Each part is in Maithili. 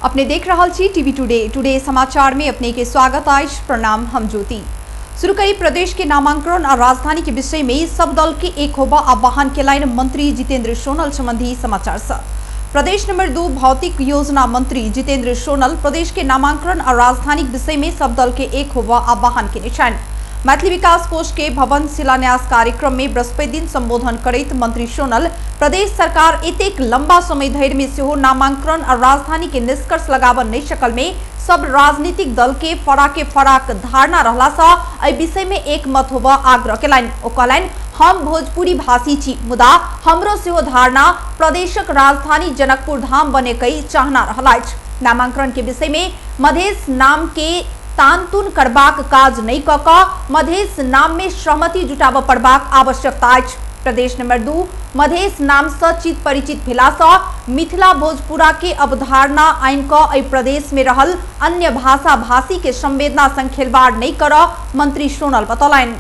अपने देख रहल छी टीवी टुडे। टुडे समाचार में अपने के स्वागत अछि। प्रणाम, हम ज्योति। शुरू करी प्रदेश के नामांकन और राजधानी के विषय में सब दल के एक होबा आह्वान केलनि मंत्री जितेंद्र सोनल संबंधी समाचार से। प्रदेश नंबर 2 भौतिक योजना मंत्री जितेंद्र सोनल प्रदेश के नामांकन और राजधानी के विषय में सब दल के एक होबा आह्वान केने छनि। मैथिली विकास कोष के भवन शिलान्यास कार्यक्रम में बृहस्पति दिन संबोधन करैत मंत्री सोनल प्रदेश सरकार एतेक लंबा समय धरि में सेहो नामांकन और राजधानी के निष्कर्ष लगाबऽ नहि सकल में सब राजनीतिक दल के फराके फराक धारणा रहला सँ एहि विषय में एकमत होबऽ आग्रह केलनि। ओ कहलनि, हम भोजपुरी भाषी छी, मुदा हमरो सेहो धारणा प्रदेशक राजधानी जनकपुर धाम बने के चाहना रहल अछि। नामांकन के विषय में मधेश नाम के तानतुन करबाक काज नहि कऽ कऽ मधेश नाम में सहमति जुटाबऽ पड़बाक आवश्यकता अछि। प्रदेश नंबर 2 मधेश नाम सँ चित परिचित भेला सँ मिथिला भोजपुरा के अवधारणा आनि कऽ एहि प्रदेश में रहल अन्य भाषा भाषी के संवेदना संग खेलवाड़ नहि करऽ मंत्री सोनल बतौलनि।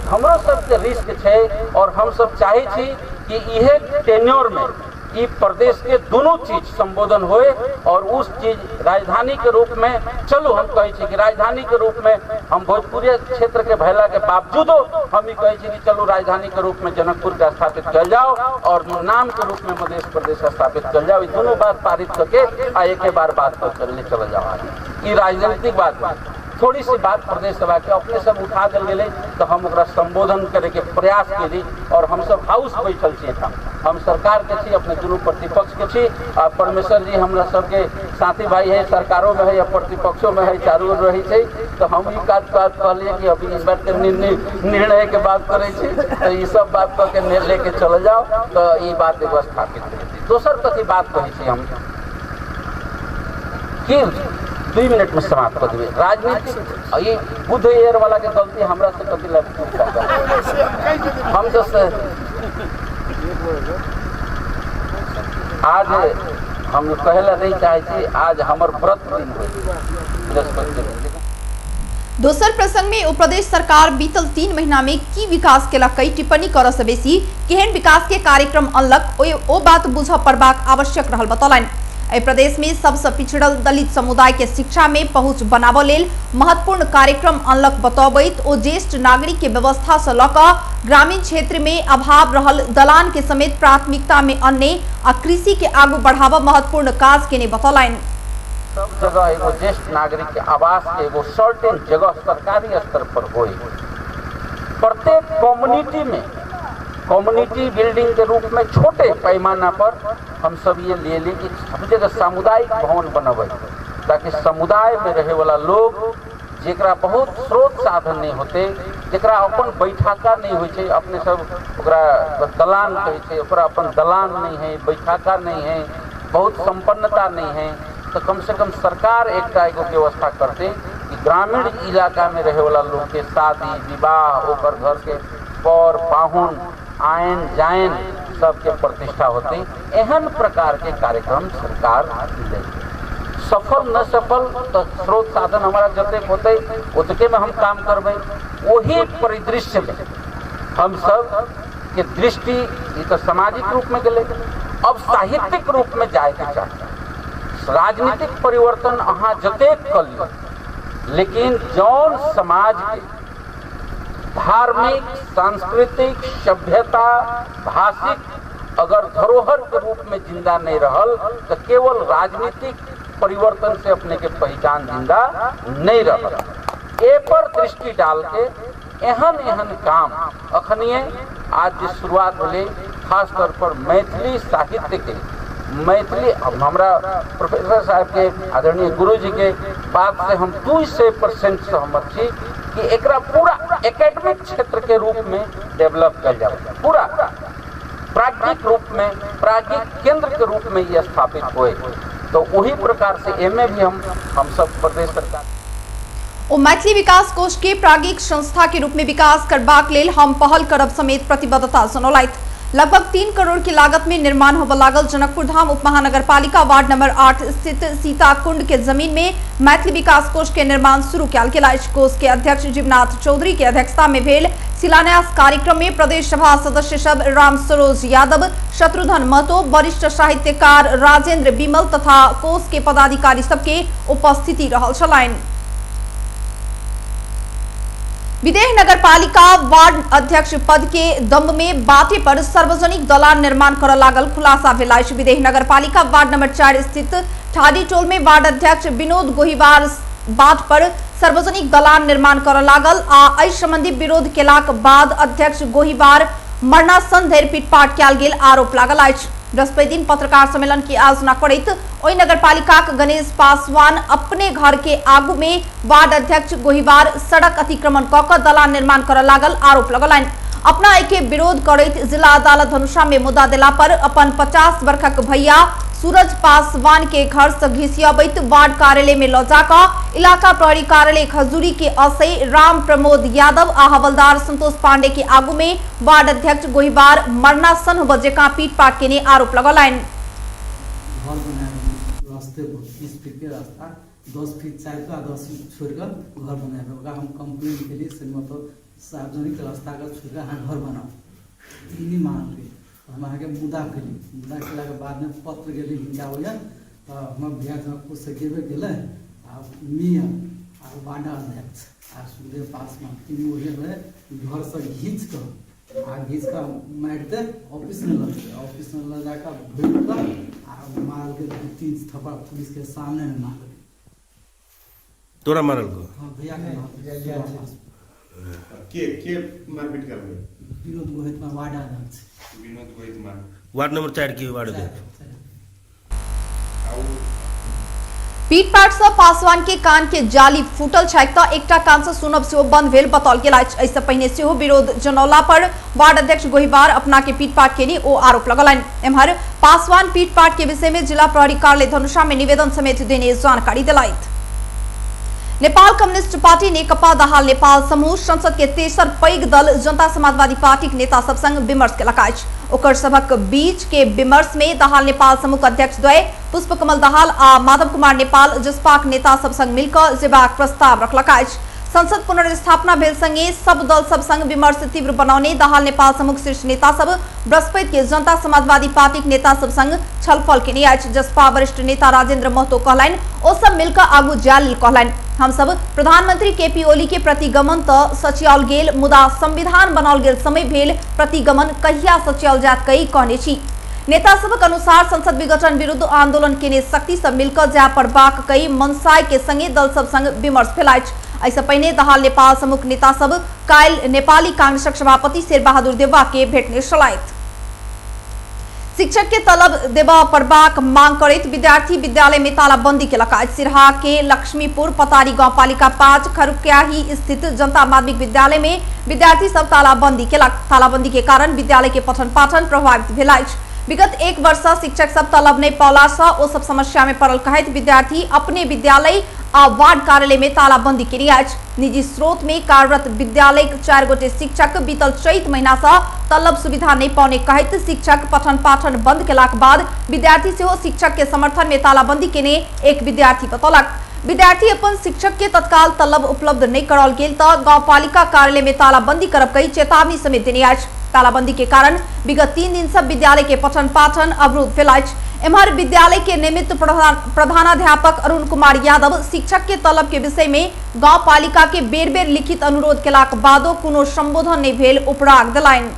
हमरो सबके रिस्क छै और हम सब चाहे छी कि इहे टेन्योर में ई प्रदेश के दोनों चीज संबोधन होए और उस चीज राजधानी के रूप में, चलू हम कहै छी कि राजधानी के रूप में हम भोजपुरी क्षेत्र के भैला के बावजूदो हम ई कहै छी कि चलू राजधानी के रूप में जनकपुर के स्थापित कयल जाओ और नाम के रूप में मधेश प्रदेश स्थापित कयल जाओ। ई दोनों बात पारित करके आ एके बार बात पर चलने चल जाओ। ई राजनीतिक बात है। थोड़ी सी बात प्रदेश सभा के अपने सब उठा दिल गेलै तो हम ओकरा संबोधन करे के प्रयास केली और हम सब हाउस बैठल छी एहिठाम। हम सरकार के छी, अपने दुनू प्रतिपक्ष के छी आ परमेश्वर जी हमरा सबके साथी भाई है, सरकारों में है या प्रतिपक्षों में है, चारू ओर रहे छै। तो हम ई काज बात कहलिए कि अभी इस बात के निर्णय के बात करै छी तो ई सब बात कह के लेके चल जाओ तो ई बात एगो स्थापित करै छी। दोसर कथी बात कहै छी हम कि 2 मिनट में समाप्त कर देबै। राजनीतिक ये बुद्ध एयर वाला के गलती हमरा से कथी लग हम तो आज हम कहेला नहीं चाहे छी, आज हमर व्रत दिन होई बृहस्पति दिन। दोसर प्रसंग में ओ प्रदेश सरकार बीतल 3 महीना में की विकास केलक कई टिप्पणी करऽ से बेसी केहन विकास के कार्यक्रम अनलक ओ बात बुझऽ पड़बाक आवश्यक रहल बतौलनि। एहि प्रदेश में सबसे पिछड़ल दलित समुदाय के शिक्षा में पहुंच बनाबऽ लेल महत्वपूर्ण कार्यक्रम अनलक बतौबैत ओ ज्येष्ठ नागरिक के व्यवस्था से लऽ कऽ ग्रामीण क्षेत्र में अभाव रहल दलान के समेत प्राथमिकता में अन्य आ कृषि के आगू बढ़ाबऽ महत्वपूर्ण काज केने बतौलनि। सब जगह एगो ज्येष्ठ नागरिक के आवास के एगो सर्टेन जगह सरकारी स्तर पर होए, प्रत्येक कम्युनिटी में कम्युनिटी बिल्डिंग के रूप में छोटे पैमाना पर हम सब ये ले ली कि सब जगह सामुदायिक भवन बनबै ताकि समुदाय में रहे वाला लोग जेकरा बहुत स्रोत साधन नहीं होते, जेकरा अपन बैठाका नहीं होइ छै, अपने सब ओकरा दलान कहै छै, ओकरा अपन दलान नहीं है, बैठाका नहीं है, बहुत संपन्नता नहीं है, तो कम से कम सरकार एकटा एगो व्यवस्था करते कि ग्रामीण इलाका में रहे वाला लोग के शादी विवाह ओकर घर के पर पाहुन आयन जायन सबके प्रतिष्ठा होती। एहन प्रकार के कार्यक्रम सरकार ले सफल न सफल तो स्रोत साधन हमारा जतेक होते उतके में हम काम करबै। वही परिदृश्य में हम सब के दृष्टि ये तो सामाजिक रूप में गेलै, अब साहित्यिक रूप में जाए के चाही। राजनीतिक परिवर्तन अहाँ जतेक कऽ लियौ, लेकिन जौन समाज के धार्मिक सांस्कृतिक सभ्यता भाषिक अगर धरोहर के रूप में जिंदा नहीं रहल तो केवल राजनीतिक परिवर्तन से अपने के पहचान जिंदा नहीं रहल। ए पर दृष्टि डाल के एहन एहन काम अखनिए आज जे शुरुआत होले खास तौर पर मैथिली साहित्य के, मैथिली हमरा प्रोफेसर साहब के आदरणीय गुरु जी के बात से हम 200% सहमत छी कि एकरा पूरा एकेडमिक क्षेत्र के रूप में डेवलप कयल जाए, पूरा प्राज्ञिक रूप में प्राज्ञिक केंद्र के रूप में ये स्थापित होए। तो वही प्रकार से एमे भी हम सब प्रदेश सरकार ओ मैथिली विकास कोष के प्राज्ञिक संस्था के रूप में विकास करबाक लेल हम पहल करब समेत प्रतिबद्धता जनौलथि। लगभग 3 करोड़ की लागत में निर्माण होबय लागल जनकपुर धाम उप महानगरपालिका वार्ड नंबर 8 स्थित सीताकुंड के जमीन में मैथिली विकास कोष के निर्माण शुरू कयल गेल अछि। कोष के अध्यक्ष जीवनाथ चौधरी के अध्यक्षता में भेल शिलान्यास कार्यक्रम में प्रदेश सभा सदस्य सब राम सरोज यादव, शत्रुघ्न महतो, वरिष्ठ साहित्यकार राजेंद्र बिमल तथा कोष के पदाधिकारी सबके उपस्थिति रहल छलनि। विदेह नगरपालिका वार्ड अध्यक्ष पद के दम्भ में बाटे पर सार्वजनिक दलान निर्माण कर लागल खुलासा भेल अछि। विदेह नगरपालिका वार्ड नंबर 4 स्थित ठाडी टोल में वार्ड अध्यक्ष विनोद गोहिवार बाट पर सार्वजनिक दलान निर्माण कर लागल आ एहि संबंधी विरोध केलाक बाद अध्यक्ष गोहिवार मरणासन धरि पिटपाट कयल गेल आरोप लागल अछि। बृहस्पति दिन पत्रकार सम्मेलन की आयोजना करैत ओहि नगरपालिकाक गणेश पासवान अपने घर के आगू में वार्ड अध्यक्ष गोहिवार सड़क अतिक्रमण क क दलान निर्माण कर लागल आरोप लगलनि। अपना एके विरोध करैत जिला अदालत धनुषा में मुद्दा देला पर अपन 50 वर्षक भैया सूरज पासवान के घर से घिसियाबैत वार्ड कार्यालय में ल जाकर इलाका प्रहरी कार्यालय खजूरी के असई राम प्रमोद यादव आ हवलदार संतोष पांडे के आगू में वार्ड अध्यक्ष गोहिवार मरणासन जकां पीटपाट केने आरोप लगौलनि। घर बनाए रास्ते पर 20 फीट के रास्ता 10 फीट चाहे तो 10 फीट छोड़कर घर बनाए, ओकरा हम कंप्लेन केली से मतलब सार्वजनिक रास्ता का छोड़कर अहाँ घर बनाओ, ई नहीं मानल। हम अहाँके मुद्दा केली, मुद्दा केलाके बादमे पत्र गेली हिनका ओहिया, तऽ हमर भैया जनकपुर से गेबे गेलै आ मेयर आ वार्ड अध्यक्ष आ सुखदेव पासवान तीनू ओहिया रहे, घरसँ घीच कऽ आ घीच कऽ मारिते ऑफिसमे लऽ गेलै, ऑफिसमे लऽ जाकऽ भरि कऽ आ मारलकै 2-3 थप्पड़ पुलिसके सामने मारलकै। तोरा मारलको? हाँ, भैया के मारलकै। के मारपीट करलकै? विनोद गोहित वार्ड अध्यक्ष। विनोद गोहित वार्ड नंबर 4 के वार्ड अध्यक्ष। पीटपाट से पासवान के कान के जाली फूटल छैक तऽ एकटा कान से सुनब सेहो बंद भेल बताओल गेल अछि। एहिसँ पहिने सेहो विरोध जनौला पर वार्ड अध्यक्ष गोहिवार अपना के पीटपाट केने ओ आरोप लगौलनि। एम्हर पासवान पीटपाट के विषय में जिला प्रहरी कार्यालय धनुषा में निवेदन समेत देने जानकारी दिलाइत। नेपाल कम्युनिस्ट पार्टी नेकपा दाहाल नेपाल समूह संसद के तेसर पैघ दल जनता समाजवादी पार्टी के नेता सब संग विमर्श केलक अछि। ओकर सभक बीच के विमर्श में दाहाल नेपाल समूह अध्यक्ष द्वय पुष्पकमल दाहाल आ माधव कुमार नेपाल जसपाक नेता सब संग मिलकर जेबाक प्रस्ताव रखलक अछि। संसद पुनर्स्थापना भेल संगे सब दल सब संग विमर्श तीव्र बनौने दाहाल नेपाल समूह शीर्ष नेता सब बृहस्पति के जनता समाजवादी पार्टी के नेता सब संग छलफल केने अछि। जसपा वरिष्ठ नेता राजेंद्र महतो कहलनि ओ सब मिलकर आगू जाय लेल कहलनि। हम सब प्रधानमंत्री केपी ओली के प्रतिगमन तो सचियाल गेल मुदा संविधान बनाओल गेल समय भेल प्रतिगमन कहिया सचियाल जात कई कहने छी। नेता सबक अनुसार संसद विघटन विरुद्ध आंदोलन केने शक्ति सब मिलकर जाय पड़बाक कई मनसाय के संगे दल सब संग विमर्श भेल अछि। एहिसँ पहिने दाहाल नेपाल समूह नेता सब काल्हि नेपाली कांग्रेसक सभापति शेरबहादुर देउवा के भेटने छलथि। शिक्षक के तलब देबा पड़बाक मांग करैत विद्यार्थी विद्यालय में तालाबंदी केलक अछि। सिरहा के लक्ष्मीपुर पतारी गांवपालिका 5 खरुक्याही स्थित जनता माध्यमिक विद्यालय में विद्यार्थी सब तालाबंदी केलक। तालाबंदी के कारण विद्यालय के पठन पाठन प्रभावित भेल अछि। विगत 1 वर्ष से शिक्षक सब तलब नहीं पौला से ओ सब समस्या में पड़ल कहैत विद्यार्थी अपने विद्यालय आ वार्ड कार्यालय में तालाबंदी केने अछि। निजी स्रोत में कार्यरत विद्यालय 4 गोटे शिक्षक बीतल चैत महीना से तलब सुविधा नहीं पौने कहैत शिक्षक पठन पाठन बंद केलाक बाद विद्यार्थी सेहो शिक्षक के समर्थन में तालाबंदी केने एक विद्यार्थी बतौलक। विद्यार्थी अपन शिक्षक के तत्काल तलब उपलब्ध नहीं कराओल गेल तऽ गांवपालिका कार्यालय में तालाबंदी करब कही चेतावनी समेत देने अछि। तालाबंदी के कारण विगत 3 दिन से विद्यालय के पठन पाठन अवरुद्ध भेल अछि। एम्हर विद्यालय के निमित्त प्रधानाध्यापक अरुण कुमार यादव शिक्षक के तलब के विषय में गांवपालिका के बेर बेर लिखित अनुरोध केलाक बादो कोनो संबोधन नहीं भेल उपराग देलनि।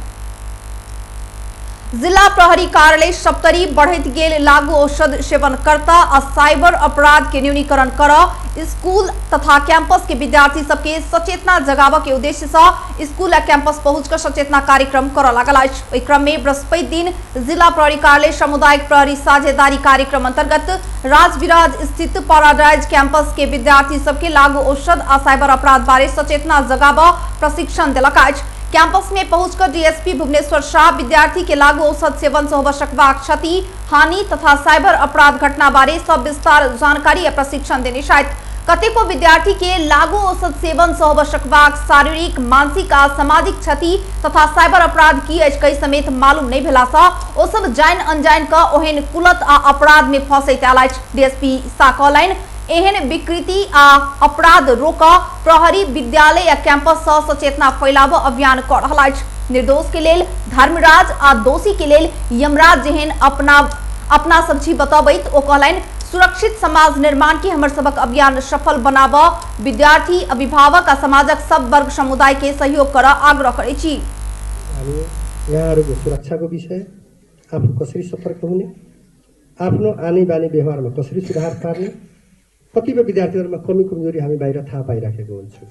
जिला प्रहरी कार्यालय सप्तरी बढ़ैत गेल लागू औषध सेवनकर्ता आ साइबर अपराध के न्यूनीकरण कर स्कूल तथा कैंपस के विद्यार्थी सबके सचेतना जगाबऽ के उद्देश्य से स्कूल आ कैंपस पहुंचकर सचेतना कार्यक्रम करऽ लागल अछि। ओहि क्रम में बृहस्पति दिन जिला प्रहरी कार्यालय सामुदायिक प्रहरी साझेदारी कार्यक्रम अंतर्गत राजविराज स्थित पैराडाइज कैंपस के विद्यार्थी सबके लागू औषध आ साइबर अपराध बारे सचेतना जगाबऽ प्रशिक्षण देलक अछि। कैंपस में पहुंचकर डीएसपी भुवनेश्वर शाह विद्यार्थी के लागू औषध सेवन से होबय सकबाक क्षति हानि तथा साइबर अपराध घटना बारे सब विस्तार जानकारी आ प्रशिक्षण देने छथि। कतेको विद्यार्थी के लागू औषध सेवन सँ होबय सकबाक शारीरिक, मानसिक आ सामाजिक क्षति तथा साइबर अपराध की अछि कई समेत मालूम नहीं भेला सँ ओ सब जानि अनजानि क ओहन कुलत आ अपराध में फंसैत आयल अछि। डीएसपी शाह कहलनि एहन विकृति आ अपराध रोक प्रहरी विद्यालय या कैंपस सँ सचेतना फैलाबऽ अभियान क रहल अछि। निर्दोष के लेल धर्मराज आ दोषी के लेल यमराज जेहन अपना अपना सब छी बतबैत ओ कहलनि सुरक्षित समाज निर्माण के हमर सबक अभियान सफल बनाबऽ विद्यार्थी, अभिभावक आ समाजक सब वर्ग समुदाय के सहयोग कर आग्रह करै छी। हामी यहाँहरूको सुरक्षाको विषय, आफू कसरी सतर्क हुने, आफ्नो आनी बानी व्यवहारमा कसरी सुधार पार्ने, कतिपय विद्यार्थीहरूमा कमी कमजोरी हामी बाहिर थाहा पाइराखेको हुन्छौँ,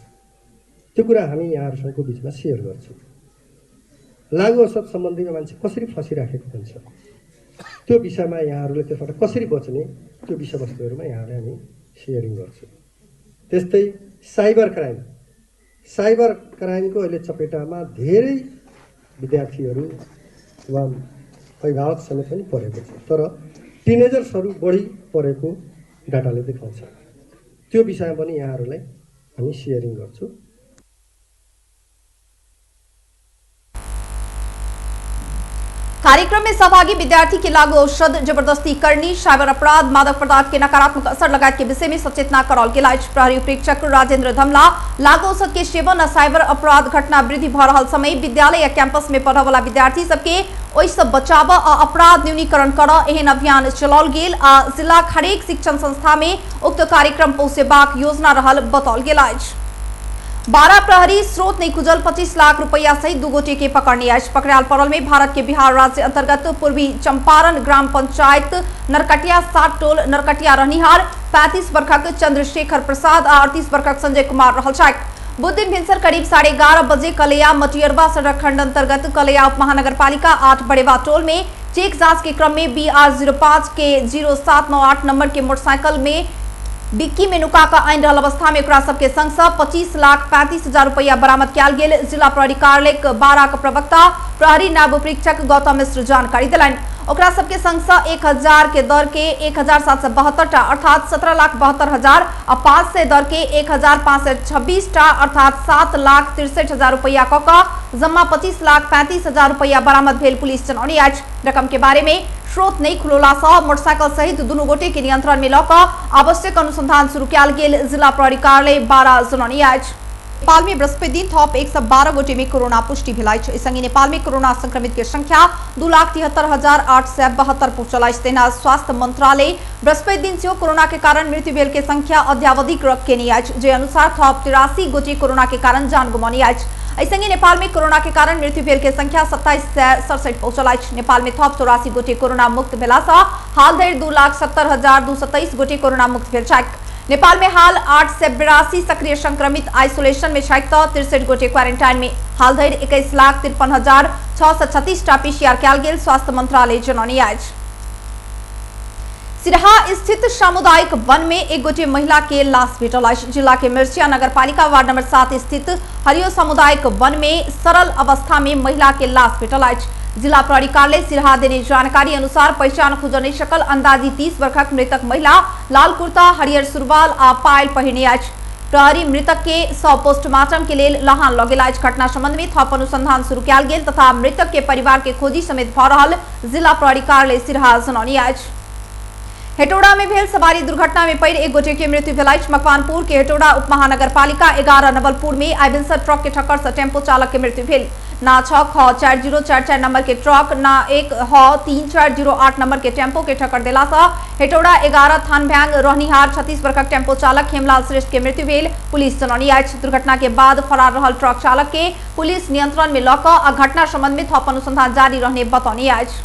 त्यो कुरा हामी यहाँहरूसँगको बिचमा सेयर गर्छौँ। लागु औषध सम्बन्धीमा मान्छे कसरी फसिराखेको हुन्छ त्यो विषयमा यहाँहरूले त्यसबाट कसरी बच्ने त्यो विषयवस्तुहरूमा यहाँहरूले हामी सेयरिङ गर्छौँ। त्यस्तै साइबर क्राइम, साइबर क्राइमको अहिले चपेटामा धेरै विद्यार्थीहरू वा अभिभावक समेत पनि परेको छ, तर टिनेजर्सहरू बढी परेको डाटाले देखाउँछ। त्यो विषयमा पनि यहाँहरूलाई हामी सेयरिङ गर्छौँ। कार्यक्रम में सहभागी विद्यार्थी के लागू औषध, जबरदस्ती करनी, साइबर अपराध, मादक पदार्थ के नकारात्मक असर लगायत के विषय में सचेतना कराओल गेल अछि। प्रहरी उपरीक्षक राजेंद्र धमला लागू औषध के सेवन आ साइबर अपराध घटना वृद्धि भ रहल समय विद्यालय या कैंपस में पढ़य वाला विद्यार्थी सबके ओहि बचाव आ अपराध न्यूनीकरण कर एहन अभियान चलाओल गेल आ जिलाक हरेक शिक्षण संस्था में उक्त कार्यक्रम पहुंचेबाक योजना रहल बताओल गेल अछि। 12 प्रहरी स्रोत नहीं खुजल 25 लाख रुपया सहित 2 गोटे के पकड़ने अछि। पकड़ायल पड़ल में भारत के बिहार राज्य अंतर्गत पूर्वी चंपारण ग्राम पंचायत नरकटिया 7 टोल नरकटिया रहनिहार 35 वर्षक चंद्रशेखर प्रसाद आ 38 वर्षक संजय कुमार रहल छथि। बुध दिन भिनसर करीब 11:30 बजे कलैया मटियरवा सड़क खंड अंतर्गत कलैया उप महानगरपालिका 8 बड़ेवा टोल में चेक जांच के क्रम में BR 05 के 0798 नंबर के मोटरसाइकिल में डिक्की में नुका कऽ आनि रहल अवस्था में ओकरा सबके संग सँ 25,35,000 रुपया बरामद कयल गेल। जिला प्रहरी कार्यालय 12 के प्रवक्ता प्रहरी नायब उपरीक्षक गौतम मिश्र जानकारी देलनि। ओकरा सबके संग सँ 1000 के दर के 1772 टा अर्थात 17,72,000 आ 500 दर के 1526 टा अर्थात 7,63,000 रुपया कऽ कऽ जम्मा 25,35,000 रुपया बरामद भेल पुलिस जनौने अछि। रकम के बारे में स्रोत नहीं खुलोला सँ मोटरसाइकिल सहित दुनू गोटे के नियंत्रण में लऽ कऽ आवश्यक अनुसंधान शुरू कयल गेल जिला प्रहरी कार्यालय 12 जनौने अछि। नेपाल में बृहस्पति दिन थप 112 गोटे में कोरोना पुष्टि भेल अछि। एहि संगे नेपाल में कोरोना संक्रमित के संख्या 2,73,872 पहुंचल अछि। तहिना स्वास्थ्य मंत्रालय बृहस्पति दिन सेहो कोरोना के कारण मृत्यु भेल के संख्या अद्यावधिक केने अछि, जे अनुसार थप 83 गोटे कोरोना के कारण जान गुमौने अछि। एहि संगे नेपाल में कोरोना के कारण मृत्यु भेल के संख्या 2767 पहुंचल अछि। नेपाल में थप 84 गोटे कोरोना मुक्त भेला सँ हाल धरि 2,70,223 गोटे कोरोना मुक्त भेल छथि। नेपाल में हाल 882 सक्रिय संक्रमित आइसोलेशन में छथि तऽ 63 गोटे क्वारेंटाइन में। हाल धरि 21,53,636 टा पीसीआर कयल गेल स्वास्थ्य मंत्रालय जनौने अछि। सिरहा स्थित सामुदायिक वन में एक गोटे महिला के लाश भेटल अछि। जिला के मिर्चिया नगरपालिका वार्ड नंबर 7 स्थित हरियो सामुदायिक वन में सरल अवस्था में महिला के लाश भेटल अछि। जिला प्रहरी कार्यालय सिरहा देने जानकारी अनुसार पहचान खुजल नहीं सकल अंदाजी 30 वर्षक मृतक महिला लाल कुर्ता, हरियर सुरवाल आ पायल पहिरने अछि। प्रहरी मृतक के शव पोस्टमार्टम के लेल लहान लऽ गेल अछि। घटना संबंध में थप अनुसंधान शुरू कयल गेल तथा मृतक के परिवार के खोजी समेत भऽ रहल जिला प्रहरी कार्यालय सिरहा जनौने अछि। हेटौड़ा में भेल सवारी दुर्घटना में पड़ि एक गोटे के मृत्यु भेल अछि। मकवानपुर के हेटौड़ा उप महानगरपालिका 11 नवलपुर में आइ भिनसर ट्रक के ठक्कर से टेम्पो चालक के मृत्यु भेल। ना 6 ख 4044 नंबर के ट्रक ना 1 ह 3408 नंबर के टेम्पो के ठक्कर देला सँ हेटौड़ा 11 थानभ्यांग रहनिहार 36 वर्षक टेम्पो चालक हेमलाल श्रेष्ठ के मृत्यु भेल पुलिस जनौने अछि। दुर्घटना के बाद फरार रहल ट्रक चालक के पुलिस नियंत्रण में लऽ कऽ आ घटना संबंध में थप अनुसंधान जारी रहने बतौने अछि।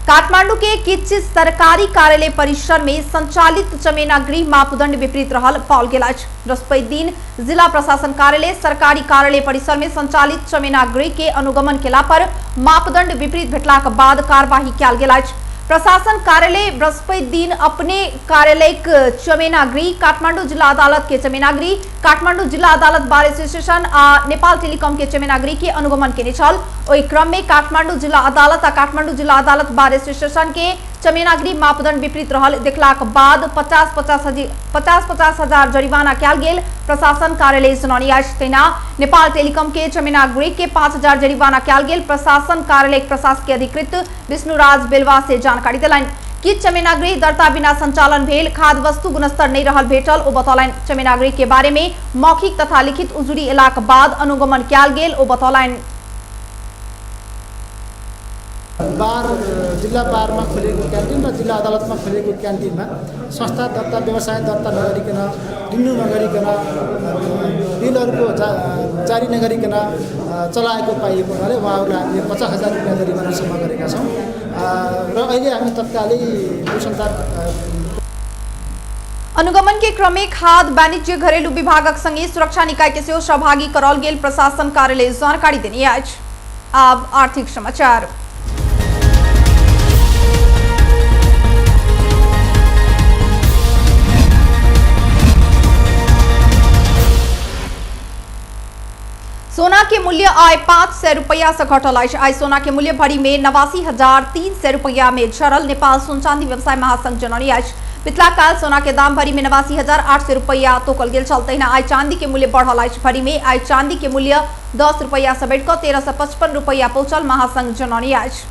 काठमांडू के किछु सरकारी कार्यालय परिसर में संचालित चमेना गृह मापदंड विपरीत रहल पाओल गेल अछि। बृहस्पति दिन जिला प्रशासन कार्यालय सरकारी कार्यालय परिसर में संचालित चमेना गृह के अनुगमन केला पर मापदंड विपरीत भेटलाक बाद कार्यवाही कयल गेल अछि। प्रशासन कार्यालय बृहस्पति दिन अपने कार्यालय चमेना गृह, काठमांडू जिला अदालत के चमेना गृह, काठमांडू जिला अदालत बार एसोसिएशन आ नेपाल टेलीकॉम के चमेना गृह के अनुगमन केने छल। ओहि क्रम में काठमांडू जिला अदालत आ काठमांडू जिला अदालत बार एसोसिएशन के चमेनागिरी मापदंड विपरीत रहल देखलाक बाद 50-50 हजार जरिमाना कयल गेल प्रशासन कार्यालय जनौनी अछि। तहिना नेपाल टेलीकॉम के चमेनागिरी के 5,000 जरिमाना कयल गेल प्रशासन कार्यालय प्रशासकीय अधिकृत विष्णुराज बेलवा से जानकारी देलनि कि चमेनागिरी दर्ता बिना संचालन भेल खाद्य वस्तु गुणस्तर नहीं रहल भेटल ओ बतौलनि। चमेनागिरी के बारे में मौखिक तथा लिखित उजुरी एलाक बाद अनुगमन कयल गेल ओ बतौलनि। बार जिल्ला बारमा खोलिएको क्यान्टिन र जिल्ला अदालतमा खोलिएको क्यान्टिनमा संस्था दर्ता व्यवसाय दर्ता नगरिकन रिन्यू नगरिकन बिलहरूको जारी नगरिकन चलाएको पाइएको हुनाले उहाँहरूलाई हामीले 50,000 रुपियाँ जरिमानासम्म गरेका छौँ र अहिले हामी तत्कालै दूरसञ्चार अनुगमन के क्रम में खाद्य वाणिज्य घरेलू विभागक संगे सुरक्षा निकाय के सेहो सहभागी कराओल गेल प्रशासन कार्यालय जानकारी देने अछि। आब आर्थिक समाचार। सोना के मूल्य आइ 500 रुपया से घटल अछि। आइ सोना के मूल्य भरी में 89,300 रुपया में झरल नेपाल सोन चांदी व्यवसाय महासंघ जनौनी अछि। पिछला काल सोना के दाम भरी में 89,800 रुपया तोकल गेल छल। तहिना आइ चांदी के मूल्य बढ़ल अछि। भरी में आइ चांदी के मूल्य 10 रुपया से बढ़िकऽ 1355 रुपया पहुंचल महासंघ जनौनी अछि।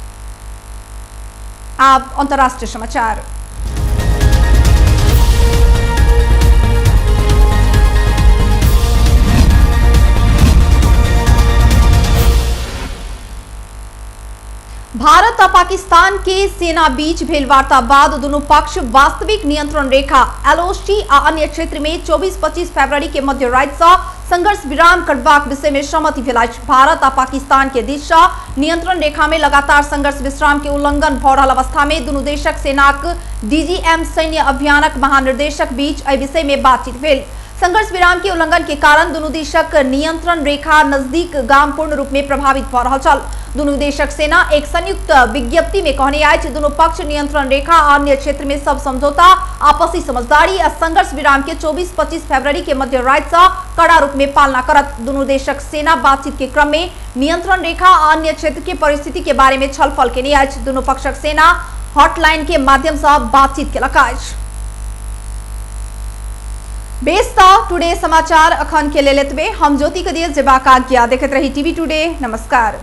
आब अंतर्राष्ट्रीय समाचार। भारत आ पाकिस्तान के सेना बीच भेल वार्ता बाद दुनू पक्ष वास्तविक नियंत्रण रेखा एलओसी आ अन्य क्षेत्र में 24-25 फरवरी के मध्य राति से संघर्ष विराम करबाक विषय में सहमति भेल अछि। भारत आ पाकिस्तान के दिस से नियंत्रण रेखा में लगातार संघर्ष विश्राम के उल्लंघन भ रहल अवस्था में दुनू देशक सेनाक डीजीएम सैन्य अभियानक महानिर्देशक बीच एहि विषय में बातचीत भेल। संघर्ष विराम के उल्लंघन के कारण दुनू देशक नियंत्रण रेखा नजदीक गाम पूर्ण रूप में प्रभावित भ रहल छल। दुनू देशक सेना एक संयुक्त विज्ञप्ति में कहने अछि दुनू पक्ष नियंत्रण रेखा आ अन्य क्षेत्र में सब समझौता आपसी समझदारी आ संघर्ष विराम के 24-25 फरवरी के मध्य राति से कड़ा रूप में पालना करत। दुनू देशक सेना बातचीत के क्रम में नियंत्रण रेखा आ अन्य क्षेत्र के परिस्थिति के बारे में छलफल केने अछि। दुनू पक्षक सेना हॉटलाइन के माध्यम से बातचीत केलक अछि। बेस टुडे समाचार अखन के लेल एतबे। हम ज्योति के दिए जेबाक आज्ञा। देखैत रही टीवी टुडे। नमस्कार।